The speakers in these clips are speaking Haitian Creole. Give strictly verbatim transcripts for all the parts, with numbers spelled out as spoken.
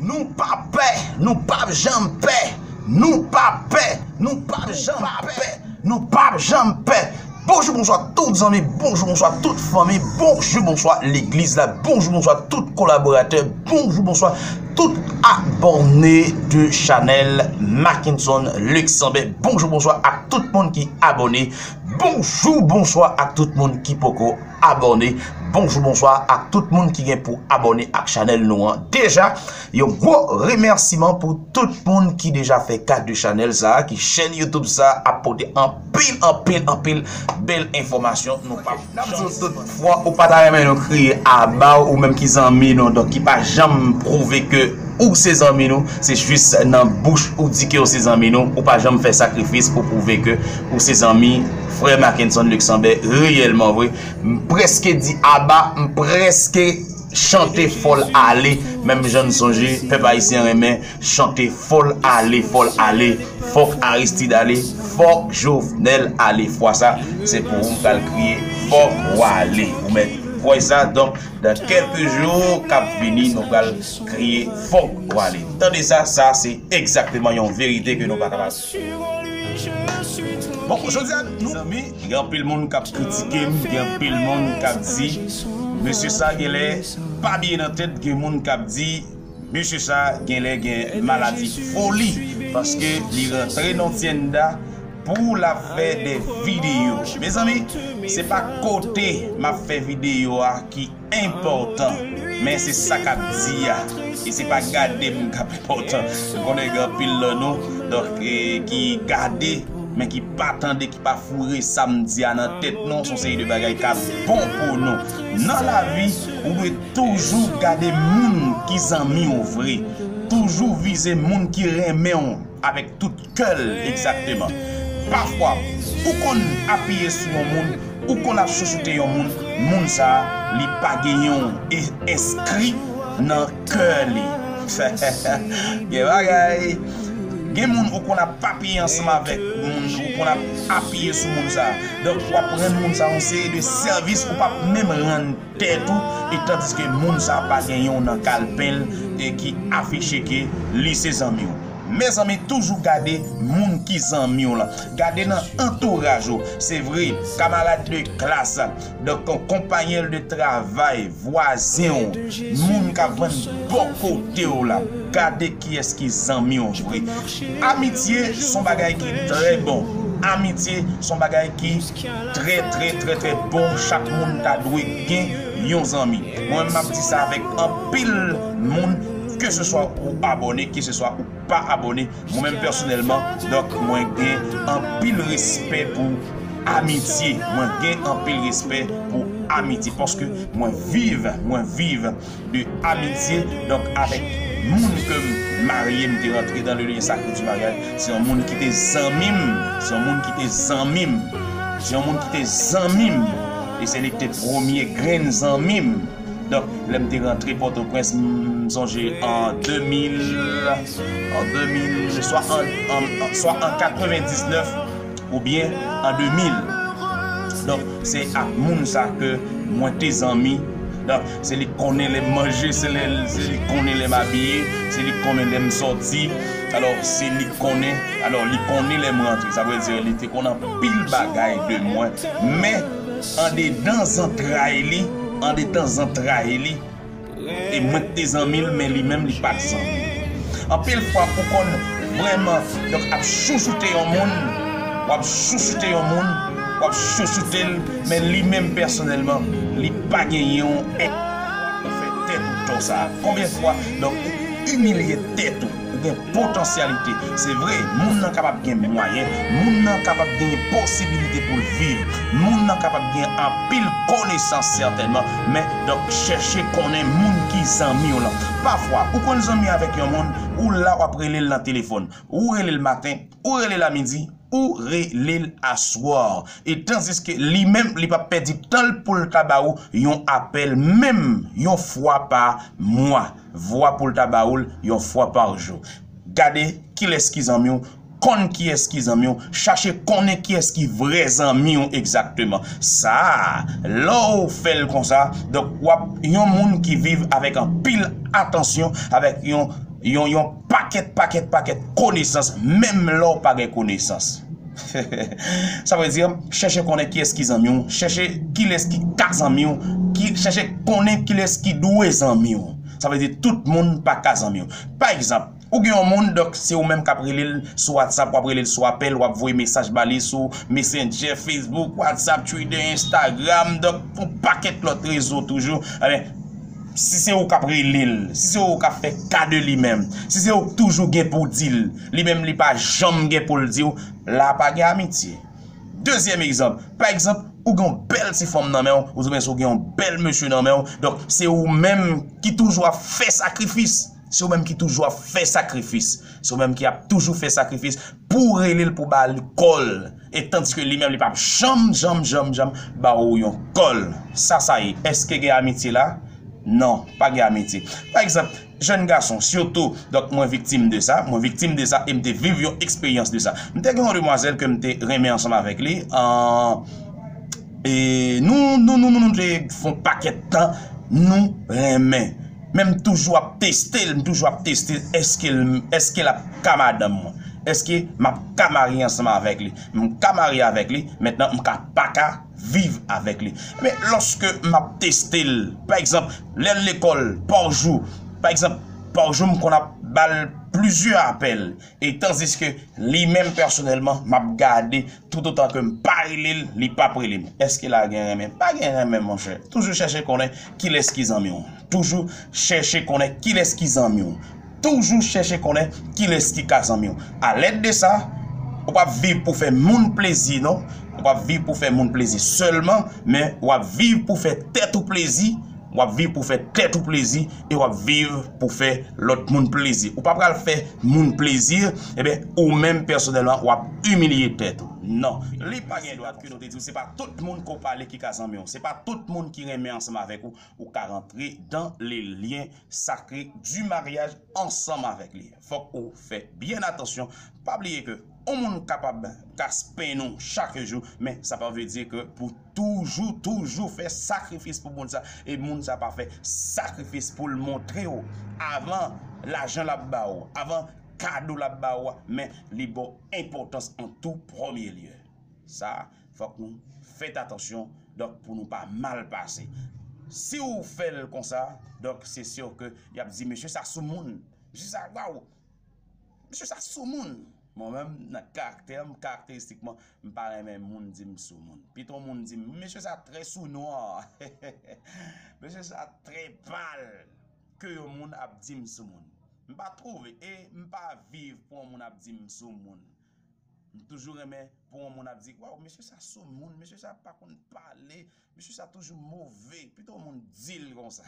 Nou pa pè, nou p ap janm pè. Nou pa pè, nou p ap janm pè. Nou p ap janm pè. Bonjou, bonswa tout zanmi, bonjou, bonswa tout fanmi, bonjou, bonswa legliz la, bonjou, bonswa tout kolaboratè, bonjou, bonswa tout abòne de chanèl Mackenson Luxembourg. Bonjou, bonswa ak tout moun ki abòne. Bonjou, bonswa ak tout moun ki poko abòne. Bonjou, bonswa ak tout moun ki gen pou abòne ak chanèl nou an deja. Yon gwo remèsiman pou tout moun ki deja fè ka de chanèl sa a, ki chèn YouTube sa a ap pote anpil, anpil, anpil bèl enfòmasyon. Nou pa N ap di w tout fwa, ou pa ta renmen nou kriye aba, ou menm ki zanmi nou, donk ki pa janm pwouve ke ou se zanmi nou, se jis nan bouch ou di ke ou se zanmi nou, ou pa janm fè sakrifis pou pwouve ke ou se zanmi frè Mackenson Luxembourg reyèlman vre. M prèske di aba, m prèske chante fò l ale, menm jan n sonje pèp ayisyen renmen chante fò l ale, fò l ale, fòk Aristide ale, fòk Jovenel ale. Fwa sa, se pou ou m pral kriye fòk w ale. Ou mèt kwè sa, donk, dan kèlke jou k ap vini, nou pral kriye fòk w ale. Tande sa, sa se egzakteman yon verite ke nou pa kapab. Bon, jodi a, nou zanmi, gen anpil moun k ap kritike m, gen anpil moun k ap di, mesye sa genlè pa byen nan tèt, gen moun k ap di, mesye sa genlè gen maladi foli, paske li rantre nan tienda pou l ap fè de videyo. Mezanmi, se pa kote m ap fè videyo a ki enpòtan, men se sa k ap di a. E se pa gade m k ap enpòtan. M konnen gen anpil nan nou, donk, e, ki gade, men ki pa tande, ki pa foure sa m di a nan tèt nou. Se yon seri de bagay k ap bon pou nou. Nan lavi, ou dwe toujou gade moun ki zanmi w vre. Toujou vize moun ki renmen w avèk tout kè l egzakteman. Pafwa, ou konn apiye sou yon moun, ou konn ap chouchoute yon moun, moun sa a, li pa genyen w e- enskri nan kè li. Gen bagay. Gen moun ou konn ap apiye ansanm avèk moun, ou konn ap apiye sou moun sa a. Donk, w ap rann moun sa a yon seri de sèvis ou p ap menm rann tèt ou, e tandiske moun sa a pa genyen w nan kalpen l e ki afiche ke li se zanmi w. Mezanmi, toujou gade moun ki zanmi w lan. Gade nan antouraj ou. Se vre, kamarad de klas, donk, konpanyèl de travay, vwazen w, moun k ap vann bò kote w la. Gade kiyès ki zanmi w vre. Amitye se yon bagay ki trè bon. Amitye se yon bagay ki trè, trè, trè, trè bon. Chak moun ta dwe gen yon zanmi. Mwen menm, m ap di sa avèk anpil moun, keseswa ou abòne, keseswa ou pa abòne. Mwen menm pèsonèlman, donk, mwen gen anpil respè pou amitye. Mwen gen anpil respè pou amitye paske mwen viv, mwen viv de amitye, donk, avèk moun ke m marye, m te rantre dans le lieu sacré du mariage. Se yon moun ki te zanmi m, se yon moun ki te zanmi m, se yon moun ki te zanmi m, e se li ki te premye grenn zanmi m. Donk, lè m te rantre Pòtoprens, m sonje an de mil, an de mil, swa an, an, an, swa an katrevendiznèf, oubyen an de mil. Donk, se ak moun sa ke mwen te zanmi. Donk, se li k konnen lè m manje, se lè, se li k konnen lè m abiye, se li k konnen lè m sòti. Alò, se li k konnen, alò, li konnen lè m rantre. Sa vle di, li te konn anpil bagay de mwen. Men, andedan zantray li, andedan zantray li, e mwen k te zanmi l, men li menm, li pa t zanmi m. Anpil fwa, ou konn vrèman, donk, ap chouchoute yon moun, w ap chouchoute yon moun, w ap chouchoute l, men li menm pèsonèlman, li pa genyen yon èd pou fè tèt ou tò sa a. Konbyen fwa, donk, ou imilye tèt ou? Ou gen potansyalite. Se vre, moun nan kapab gen mwayen, moun nan kapab gen posibilite pou l viv, moun nan kapab gen anpil konesans sètènman, men, donk, chèche konnen moun ki zanmi w lan. Pafwa, ou konn zanmi avèk yon moun, ou la w ap rele l nan telefòn, ou rele l maten, ou rele l a midi, ou rele l aswè. E tandiske li menm, li p ap pèdi tan l pou l ta ba ou yon apèl, menm yon fwa pa mwa. Vwa pou l ta ba ou l yon fwa pa jou. Gade kilès ki zanmi w, konn kiyès ki zanmi w, chache konnen kiyès ki vrè zanmi w egzakteman. Sa a, lè w fè l konsa, donk, w ap yon moun ki viv avèk anpil atansyon, avèk yon yon, yon pakèt, pakèt, pakèt konesans, menm lè w pa gen konesans. Sa vle di, chèche konnen kiyès ki zanmi w, chèche kilès ki ka zanmi w, ki, chèche konnen kilès ki dwe zanmi w. Sa vle di, tout moun pa ka zanmi w. Pa egzanp, ou gen yon moun, donk, se ou menm k ap rele l sou WhatsApp, w ap rele l sou apèl, w ap voye mesaj ba li sou Messenger, Facebook, WhatsApp, Twitter, Instagram, donk, yon pakèt lòt rezo toujou. Ebyen, si se ou k ap rele l, si se ou k ap fè ka de li menm, si se ou k toujou gen pou di l, li menm li pa janm gen pou l di w, la pa gen amitye. Dezyèm egzanp, pa egzanp, ou gen yon bèl ti fanm nan men w, oubyen si ou gen yon bèl mesye nan men w, donk se ou menm ki toujou ap fè sakrifis. Se ou menm ki toujou ap fè sakrifis. Se ou menm ki ap toujou fè sakrifis pou w rele l, pou w ba li kò l. E tandiske li menm, li p ap janm, janm, janm, janm ba ou yon kò l. Sa, sa ye. Èske gen amitye la? Non, pa gen amitye. Pa egzanp, jèn gason, sitou, donk mwen viktim de sa, mwen viktim de sa, e m te viv yon eksperyans de sa. M te gen yon demwazèl ke m te renmen ansanm avèk li. An, e nou, nou, nou, nou, nou te fè yon pakèt tan, nou renmen. Men m toujou ap teste l, m toujou ap teste l, èske l, èske l ap ka madanm mwen? Èske m ap ka marye ansanm avèk li? M ka marye avèk li, mentnan m ka pa ka viv avèk li. Men lòske m ap teste l, pa egzanp, lè l lekòl, pa jou, pa egzanp, pa jou, m konn ap ba l plizyè apèl. E tandiske li menm pèsonèlman, m ap gade toutotan ke m pa rele l, li p ap rele m. Èske la gen renmen? Pa gen renmen, monchè. Toujou chèche konnen kilès ki zanmi w. Toujou chèche konnen kilès ki zanmi w. Toujou chèche konnen kilès ki ka zanmi w. Alèd de sa, ou p ap viv pou fè moun plezi, non. Ou p ap viv pou fè moun plezi sèlman, men w ap viv pou fè tèt ou plezi, w ap viv pou fè tèt ou plezi e w ap viv pou fè lòt moun plezi. Ou pa pral fè moun plezi, ebyen, ou menm pèsonèlman, w ap imilye tèt ou. Non. Li pa gen dwa ke nou te di w, se pa tout moun ke w pale ki ka zanmi w. Se pa tout moun ki renmen ansanm avèk ou, ou ka rantre dans les liens sacrés du mariage ansanm avèk li. Fòk ou fè byen atansyon. Pa bliye ke yon moun kapab kas penn ou chak jou, men sa pa vle di ke pou toujou, toujou fè sakrifis pou moun sa. E moun sa pa fè sakrifis pou l montre w. Avan lajan l ap ba w, avan kado l ap ba w a, men li ba w enpòtans an tou premye lye. Sa, fòk nou fèt atansyon, donk, pou nou pa mal pase. Si w fè l konsa, donk, se si ke y ap di, "Mesye sa soumoun. Mesye sa, waw! Mesye sa soumoun." Mwen menm, nan karaktè m, karakteristikman, m pa renmen moun di m soumoun. Pito moun di m, "Mesye sa trè sounwa." "Mesye sa trè pal." Ke yon moun ap di m soumoun. M pa twouve, e m pa viv pou yon moun ap di m soumoun. M toujou renmen pou yon moun ap di, "Waw, mesye sa soumoun, mesye sa pa konn pale, mesye sa toujou move." Pito yon moun di l konsa.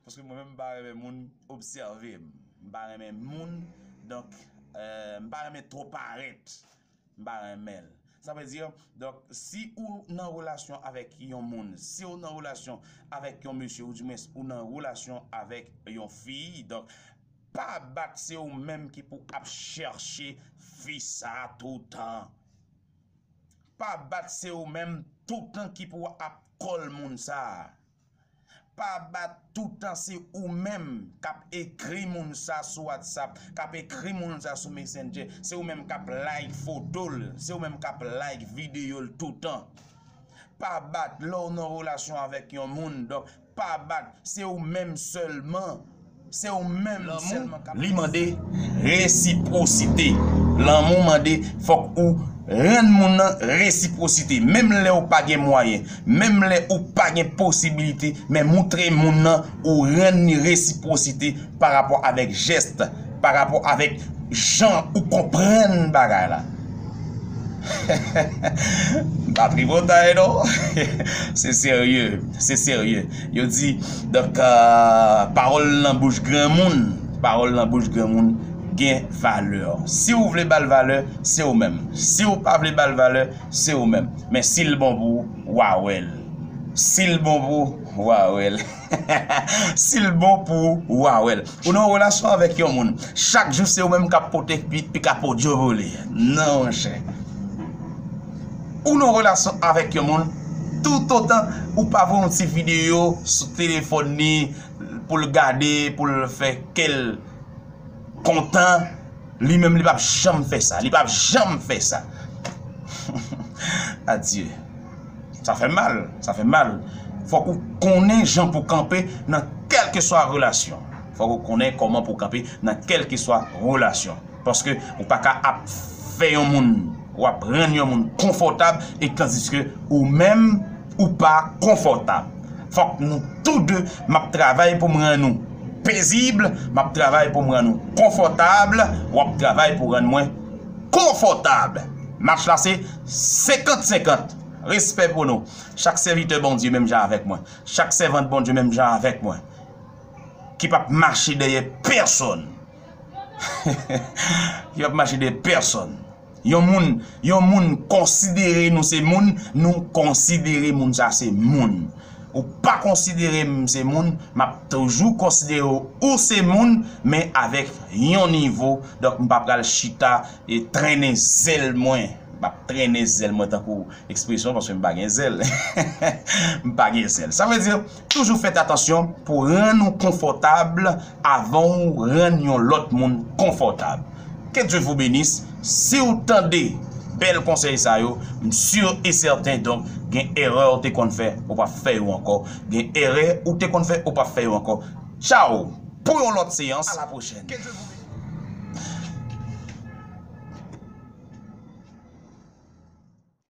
Paske mwen menm, m pa renmen moun obsève m. M pa renmen moun, donk, euh, m pa renmen twò parèt. M pa renmen l. Sa vle di, donk, si ou nan relasyon avèk yon moun, si ou nan relasyon avèk yon mesye, oudimwens ou nan relasyon avèk yon fi, donk, pa bat se ou menm ki pou ap chèche fi sa toutan. Pa bat se ou menm toutan ki pou ap kòl moun sa. Pa bat toutan se ou menm k ap ekri moun sa sou WhatsApp, k ap ekri moun sa sou Messenger, se ou menm k ap like foto l, se ou menm k ap like videyo l toutan. Pa bat lè w nan relasyon avèk yon moun, donk pa bat, se ou menm sèlman. Se ou menm sèlman k ap... Lanmou, li mande resipwosite. Lanmou mande fòk ou rann moun nan resipwosite. Menm lè ou pa gen mwayen, menm lè ou pa gen posibilite, men moutre moun nan ou rann li resipwosite pa rapò avèk jès, pa rapò avèk jan ou konprann bagay la. M pa tripotay non. Se serye, se serye. Yo di, donk, euh, pawòl nan bouch granmoun, pawòl nan bouch granmoun gen valè. Si w vle ba l valè, se ou menm. Si w pa vle ba l valè, se ou menm. Men si l bon pou ou, w a wè l. Si l bon pou ou, w a wè l. Si l bon pou ou, w a wè l. Ou nan yon relasyon avèk yon moun. Chak jou, se ou menm k ap pote pi, pika podyo pou li. Non, monchè. Ou nan yon relasyon avèk yon moun, toutotan ou pa voye yon ti videyo sou telefòn li pou l gade, pou l fè kè l kontan, li menm li p ap janm fè sa. Li p ap janm fè sa. Adye. Sa fè mal, sa fè mal. Fòk ou konnen jan pou kanpe nan kèlkeswa relasyon. Fòk ou konnen kòman pou kanpe nan kèlkeswa relasyon. Paske ou pa ka ap fè yon moun, w ap rann yon moun konfòtab e tandiske ou menm ou pa konfòtab. Fòk nou tou de, m ap travay pou m rann nou pezib, m ap travay pou m rann nou konfòtab, w ap travay pou rann mwen konfòtab. Match la se senkant senkant. Respè pou nou. Chak sèvitè Bondye menm jan avèk mwen. Chak sèvant Bondye menm jan avèk mwen. Ki p ap mache dèyè pèsonn. Ki p ap mache dèyè pèsonn. Yon moun, yon moun konsidere nou se moun, nou konsidere moun sa se moun. Ou pa konsidere m se moun, m ap toujou konsidere w ou se moun, men avèk yon nivo. Donk, m pa pral chita e trennen zèl mwen. M ap trennen zèl mwen tankou ekspresyon, paske m pa gen zèl. M pa gen zèl. Sa vle di, toujou fèt atansyon pou rann ou konfòtab avan ou rann yon lòt moun konfòtab. Que Dieu vous bénisse. Si w tande bèl konsèy sa yo, m si e sèten, donk, gen erè ou te konn fè, ou p ap fè yo ankò. Gen erè ou te konn fè, ou p ap fè yo ankò. Tchaw! Pou yon lòt seyans, a la pwochèn.